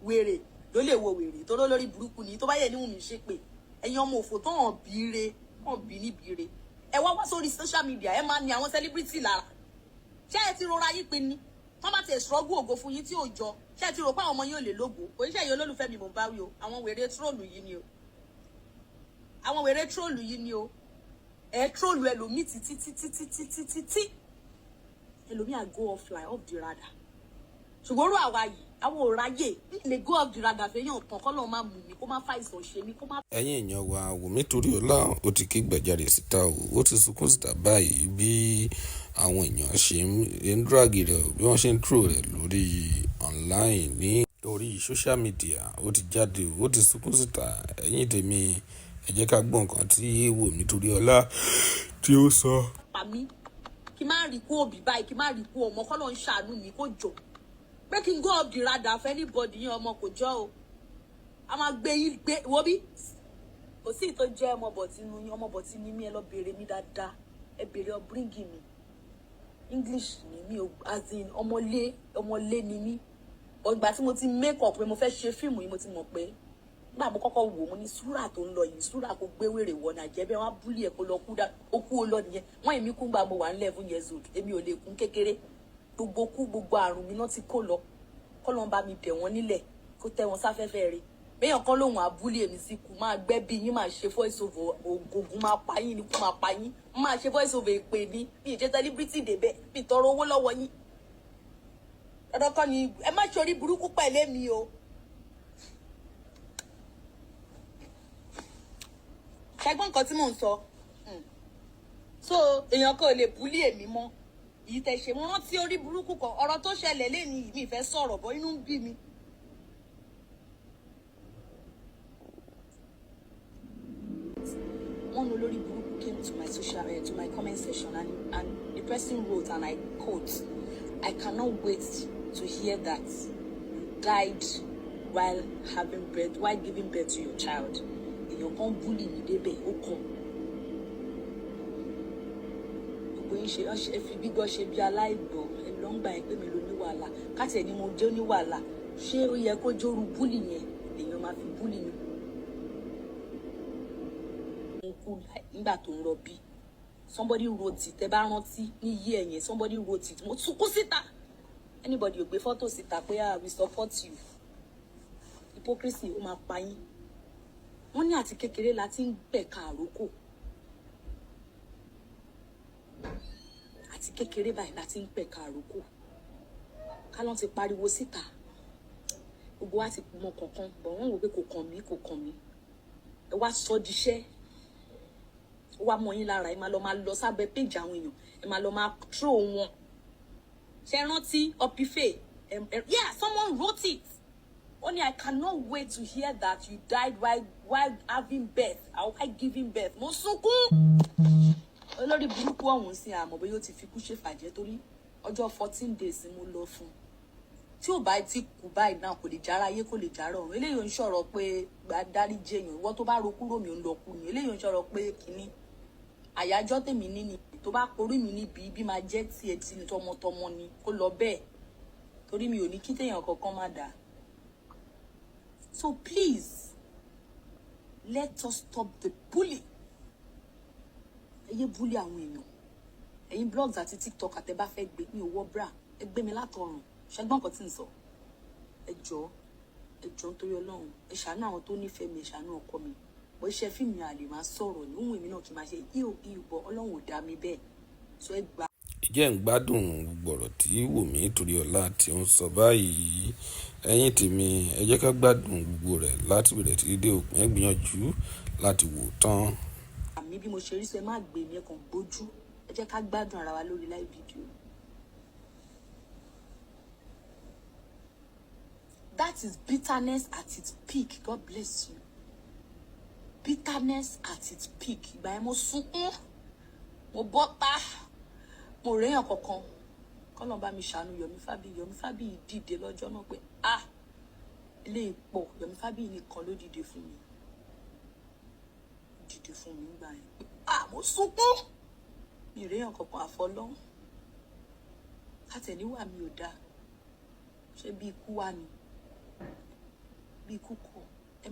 Wèrè ló lè wo wèrè tó lórí burúkú ni tó bá yẹ ní Wùnmí ṣe pé ẹ̀yin ọmọ òfò tó hàn bíire hàn bí níbíire. Ẹ wá wá sórí social media, ẹ máa ní àwọn celebrity lára. Ṣé ẹ ti rọra yín pin ni? Wọ́n bá ti struggle ògo fún yín tí ò jọ, ṣé ẹ ti rò pé àwọn ọmọ yín ò lè lógo? Kò ní ṣe ẹ̀yin olólùfẹ́ mi mò ń bá wí o. Àwọn wèrè troll yìí ni o, àwọn wèrè troll yìí ni o. Ẹ troll ẹlòmíì títí títí títí títí tí ẹlòmíì à go offline, off the radar. Ṣùgbọ́n orú àwa yìí, àwọn ò ráyè lè go off the radar fẹ́yàn kan kọ́ lọ́ọ́ máa mú mi kó má fàìsàn ṣe mí kó má. Ẹ̀yin èèyàn wa, Wùmí Toríọlá ó ti ké gbàjarè síta o. Ó ti sunkún síta báyìí bí àwọn èèyàn ṣe ń drag rẹ̀, bí wọ́n ṣe ń troll rẹ̀ lórí online, ní orí social media. Ó ti jáde, ó ti sunkún síta. Ẹ̀yin tèmi, ẹ jẹ́ ká gbọ́ nǹkan tí Wùmí Toríọlá tí ó sọ. Pa mí kí má rí kú òbí báyìí, kí má rí kú ọmọ, kọ́ ló ń ṣàánú mi, kó jọ pé kí n go off the radar for anybody yín. Ọmọ kò jọ o, a máa gbé yín gbé wo bí kò sí ìtò jẹ́ ọmọ bọ̀tí nu yín. Ọmọ bọ̀tí ni mí. Ẹ lọ béèrè mi dáadáa, ẹ béèrè upbringing mi. English ni mi o, as in ọmọlé, ọmọlé ni mí. Ọgbà tí mo ti make up pé mo fẹ́ ṣe fíìmù yìí, mo ti mọ̀ pé nígbà mo kọ́kọ́ wò, mo ní súrà tó ń lọ yìí, súrà kó gbé wèrè wọ ní àjẹbẹ́ wọn á bully ẹ̀ kó lọ kú dá ó kú ó lọ nìyẹn. Wọ́n èmi kú gbà mo wà ní 11 years old. Èmi ò lè kún kékeré. Gbogbo kú, gbogbo àrùn mi náà ti kó lọ. Kọ́ ló ń bá mi dẹ̀ wọ́n nílẹ̀, kó tẹ́ wọn sáfẹ́fẹ́ rẹ̀. Béèyàn kan lòun àbúlé èmi sí kú, máa gbẹ́ bí yín, máa ṣe voice over ògùn, máa pa yín ni, kú máa pa yín, máa ṣe voice over èpè ní bí ìṣe celebrity débẹ̀ bí tọrọ owó lọ́wọ́ yín. Dandan kọ́ ni ẹ má ṣe orí burúkú pẹ̀lẹ́ mi o. Ṣẹgbọ́n nǹkan tí mò ń sọ? So èèyàn kan ò lè bully èmi mọ́. Yìí tẹ̀ ṣe, mo rántí orí burúkú kan, ọ̀rọ̀ tó ṣẹlẹ̀ lẹ́ni mi ìfẹ́ sọ̀rọ̀ bọ́, inú ń bí mi. One olórí burúkú came to my social to my comment section and the person wrote, and I quote, "I cannot wait to hear that you died while having birth, while giving birth to your child." Èèyàn kan bully mi débẹ̀, ó kọ̀ gbogbo yín ṣe ẹ fi gbígbọ́ ṣe bí aláìgbọ́. Ẹ lọ ń gbà yẹn pé mi ló ní wàhálà. Káṣí ẹ̀ ni mo jẹ́ ní wàhálà. Ṣé ó yẹ kó jóru bully yẹn lèèyàn máa fi bully mi? Mo kú nígbà tó ń rọbí. Somebody wrote it. Ẹ bá rántí ní yí ẹ̀yẹn, somebody wrote it. Mo sunkún síta. Anybody ò gbé fọ́tò síta pé, "Ah, we support you." Hypocrisy ó máa pa yín. Wọ́n ní àti kékeré la ti ń gbẹ̀ka àrókò. Àti kékeré báyìí la ti ń pẹ̀ka àrókò. Kálọ́n ti pariwo síta, gbogbo wa ti mọ kankan bọ̀. Wọ́n wò pé kò kàn mí, kò kàn mí. Ẹ wá sọ diṣẹ́, ó wá mọ yín lára. Ẹ máa lọ, máa lọ sábẹ́ péjì àwọn èèyàn, ẹ máa lọ máa troll wọn. Ṣe rántí Opife? Yeah, someone wrote it. Ó ní, "I cannot wait to hear that you died while having birth or while giving birth." Mo sunkún. Olórí burúkú ọ̀hún sí àmọ́ bóyá ó ti fi kú ṣèfàjẹ́, torí ọjọ́ 14 days ni mo lọ fún un. Tí ò bá ti kú báyìí náà, kò lè jára ayé, kò lè jára ọ̀run. Eléyìí ò ń sọ̀rọ̀ pé gba dáríjì èèyàn. Ìwọ tó bá ro kúrò mi, ò ń lọ kú ni. Eléyìí ò ń sọ̀rọ̀ pé kínní àyájọ́ tèmi ní ni. Tó bá porí mi níbi ibi, máa jẹ́ tiẹ̀ tí ni tọmọtọmọ ni kó lọ bẹ́ẹ̀, torí mi ò ní kí téèyàn kankan má dáa. So please, let us stop the bully. Ẹ yé bully àwọn èèyàn. Ẹ̀yin blogs àti TikTok àtẹ bá fẹ́ gbé mi ò wọ bra, ẹ gbé mi látọrùn. Ṣẹgbọ́n nǹkan tí ń sọ? Ẹ jọ̀ọ́, ẹ jọ̀ọ́, nítorí Ọlọ́run, ẹ ṣàánú àwọn tó nífẹ̀ẹ́ mi, ẹ ṣàánú ọkọ mi. Bó iṣẹ́ fíìmù yẹn, àlè máa sọ̀rọ̀ ní ohun èmi náà kì í máa ṣe íò íò bọ́. Ọlọ́run ò dá mi bẹ́ẹ̀, so ẹ gbà. Ìjẹ́ ń gbádùn gbogbo ọ̀rọ̀ tí Wùmí Toríọlá tí ó ń sọ báyìí? Ẹ̀yin tèmi, ẹ jẹ́ ká gbádùn gbogbo rẹ̀ láti bẹ̀rẹ̀ títí dé òpin. Ẹ gbìyànjú láti wò ó tán. Àmì bí mo ṣe rí sọ, ẹ má gbé mi, ẹ kàn gbójú. Ẹ jẹ́ ká gbádùn ara wa lórí live video. That is bitterness at its peak. God bless you. Bitterness at its peak. Ìgbà yẹn mo sunkún, mo bọ́ta, mo réyàn kankan. Kọ́lọ́n bá mi ṣàánú Yomi Fabiyi. Yomi Fabiyi dìde lọ́jọ́ náà pé, ah, ilé ìpọ̀. Yomi Fabiyi nìkan ló dìde fún mi. Dìde fún mi nígbà yẹn pé, ah, mo sunkún. Mi réyàn kankan àfọlọ́hún. Kátẹ̀níwà mi ò dáa. Ṣé bí ikú wà ni?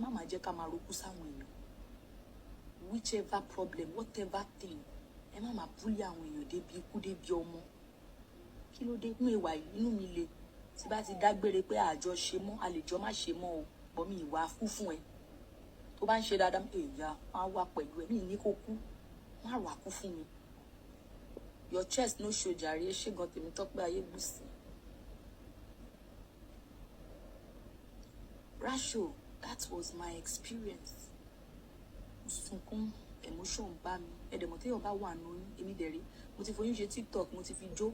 Má máa jẹ́ ká máa rokú sáwọn èèyàn. Whichever problem, whatever thing, ẹ má máa bully àwọn èèyàn débi ikú, débi ọmọ. Kí ló dé? Inú ìwà yìí, inú mi le. Tí bá ti dágbére pé àjọ ṣe mọ́, a lè jọ má ṣe mọ́ o, bọ́ mi ìwà kú fún ẹ. Tó bá ń ṣe dáadáa, èèyà á wà pẹ̀lú ẹ. Mi ní kó kú, má wà kú fún mi. Your chest no show jàre. Ẹ ṣé gan, tèmi tọ́pẹ́ ayé gbùsì. Rasho, that was my experience. Mo sunkún, emotion bá mi. Ẹ̀dẹ̀mọ̀ téèyàn bá wà nù oyún, èmi dẹ̀ rí, mo ti foyún ṣe TikTok, mo ti fi jó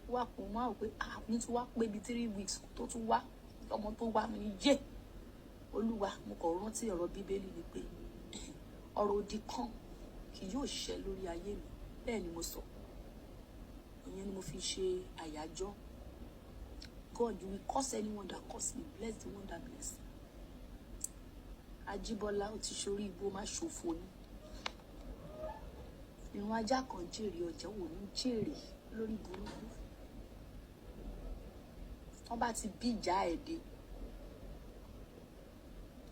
wá kó máa wò pé, ah, ní tún wá pé bíi 3 weeks tó tún wá, ọmọ tó wá mi ní yé Olúwa. Mo kàn rántí ọ̀rọ̀ Bíbélì ni pé ọ̀rọ̀ òdì kan kì yóò ṣẹ lórí ayé mi. Bẹ́ẹ̀ ni mo sọ. Ìyẹn ni mo fi ṣe àyájọ́. God, you will curse anyone that curse me, bless the one that bless me. Ajíbọ́lá, ó ti ṣorí igbó, má ṣòfò ni. Ìrun ajá kan jèrè ọjà, ò ní jèrè lórí burúkú. Wọ́n bá ti bí ìjà ẹ̀ dé,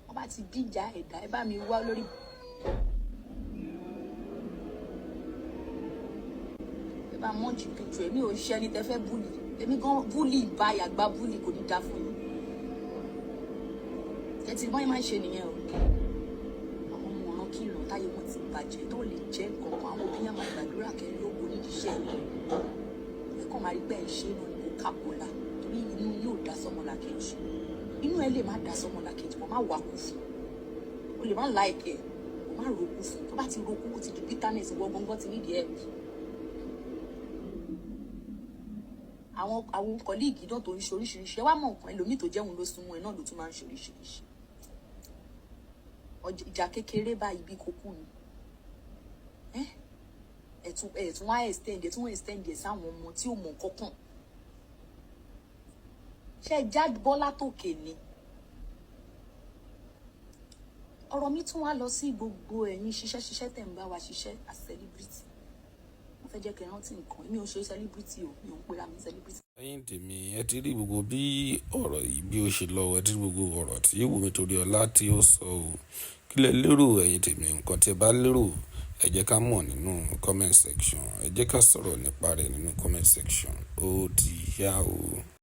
wọ́n bá ti bí ìjà ẹ̀dá, ẹ bá mi wá lórí. Ẹ bá mọ́ọ̀jì picture. Èmi ò ṣe ẹni tẹ́ fẹ́ bully. Èmi gan bully báyà gba bully, kò ní dá fún yín. Ẹ ti bọ́n yín máa ń ṣe nìyẹn o. Àwọn ọmọ ọ̀ràn kìlọ̀ táyé wọn ti bàjẹ́ tó lè jẹ́ nǹkan kan. Àwọn òbí yẹn máa gbàdúrà kẹ́ lógo nídìí iṣẹ́ yìí. Ẹ kàn máa rí pé ẹ ṣe é náà ní Coca-Cola, torí inú yóò dá sọmọlàkejì. Inú ẹ lè má dá sọmọlàkejì, kò má wà kú fún. O lè má like ẹ, kò má roku fún. Tó bá ti roku, ó ti di bitterness. Wọ gbọ́ngàn ti nídìí ẹ̀. Àwọn colleague náà tó ń ṣe oríṣiríṣi, ẹ wá mọ̀ nǹkan ẹlòmíì tó jẹun ló sunmọ́ ẹ náà ló tún máa ń ṣe oríṣiríṣi. Ìjà kékeré báyìí bí kókó ni. Ẹ tún wá extend, ẹ tún wá extend ẹ sáwọn ọmọ tí ò mọ̀ kankan. Ṣé ẹ já bọ́lá tòkè ni? Ọ̀rọ̀ mi tún wá lọ sí gbogbo ẹ̀yin ṣiṣẹ́ ṣiṣẹ́ tẹ̀ ń bá wa ṣiṣẹ́ as celebrity. Mo fẹ́ jẹ́ kẹ́ ẹ rántí nǹkan. Èmi ò ṣe celebrity o, mi ò ń pera mi celebrity. Ẹ̀yin tèmi, ẹ ti rí gbogbo bí ọ̀rọ̀ yìí bí ó ṣe lọ. Ẹ ti rí gbogbo ọ̀rọ̀ tí Wùmí Toríọlá tí ó sọ o. Kí lẹ lérò, ẹ̀yin tèmi? Nǹkan tí ẹ bá lérò, ẹ jẹ́ ká mọ̀ nínú comment section. Ẹ jẹ́ ká sọ̀rọ̀ nípa rẹ̀ nínú comment section. Ó ti yá o.